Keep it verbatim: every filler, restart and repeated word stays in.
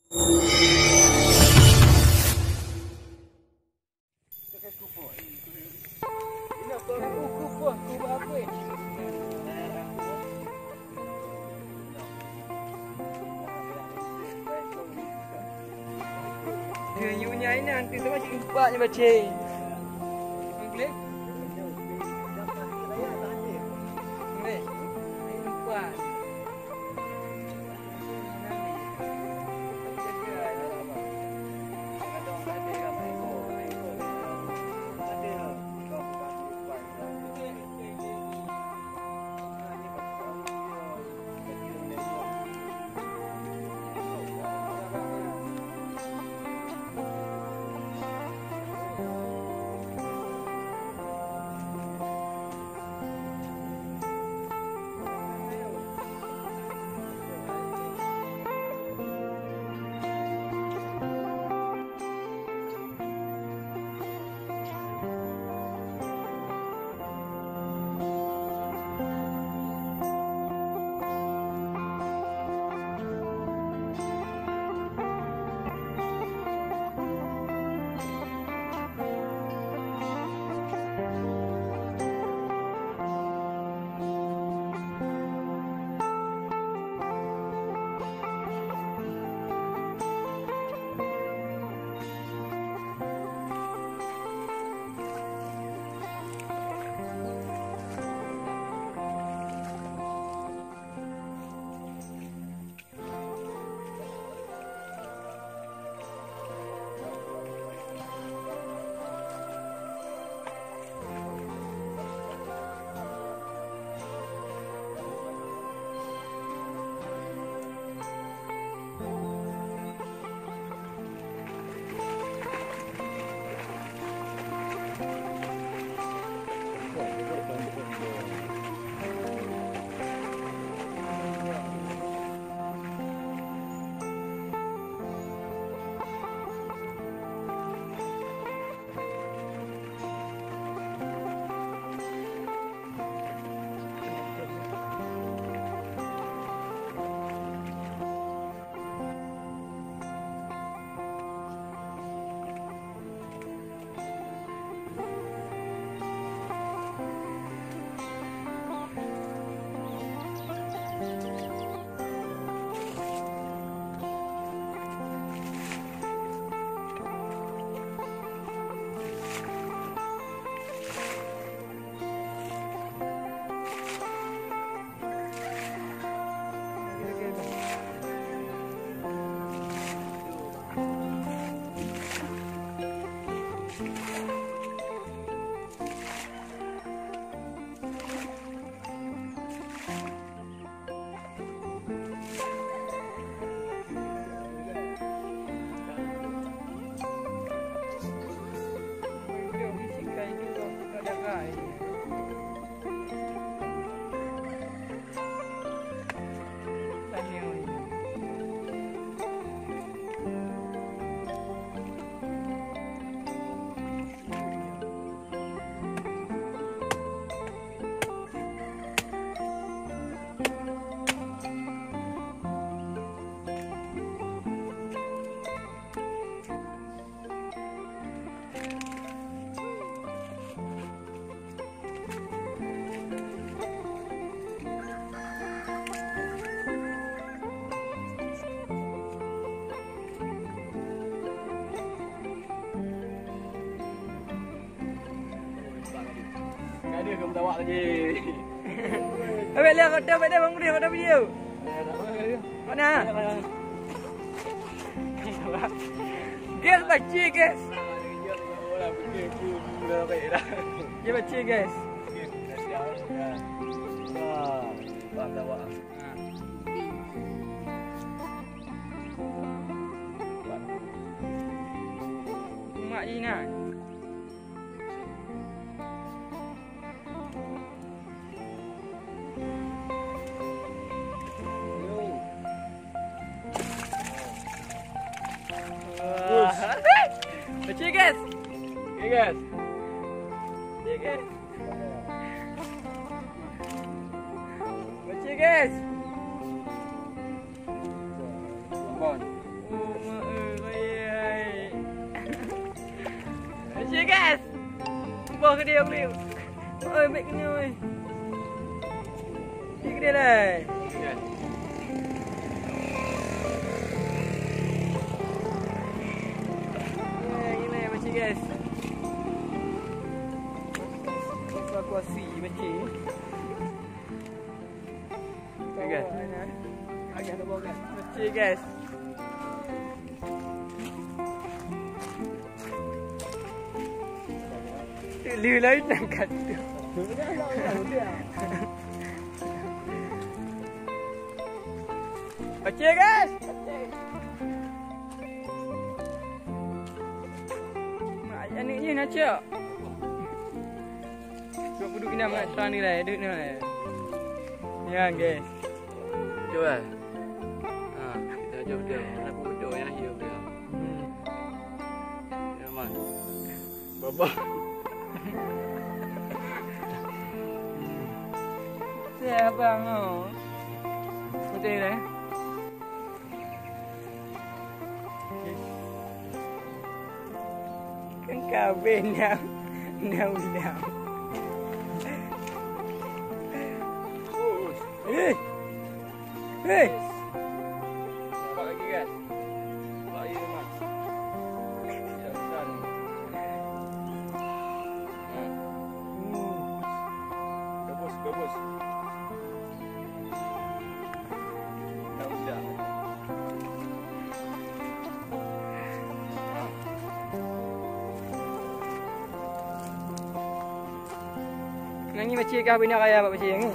Nyoe nyan, nyan, tu, tu, cit empat nyoe bacé. Boleh? Boleh. Empat. Ada ke mutawak lagi? Abang lihat kau dah, dah, bang, boleh, kau dah video. Mana? Guys, baca, guys. Dia baca, guys. Mak Ina. Kecil, guys. Okey, guys. Kecil, guys. Kecil, guys. Bon. Cek, guys. Boh gede, gede. Oi, bek kena, oi. Cek gede lah. Eh, ini macam, guys. Evakuasi macam. Okey, guys. Okey, guys. Lé lain angkat. Okey, guys. Mak, aneuk nyoe na cok. Cok peuduek inong mak, trang ni lah, duek ni lah. Ya, guys. Betul lah. Ha, kita jawab betul. Aku betul, ya, ya, betul. Hmm. Ya, man. Baba. Siapa mau? Betul lah. Kan kabeh nyang, nyang udang. Eh! Eh! Nampak lagi kan? Nampak lagi, Mas. Tidak besar ni. Ha. Hmm. Gabus, gabus. Nangis macam kah bina raya bak macam ni.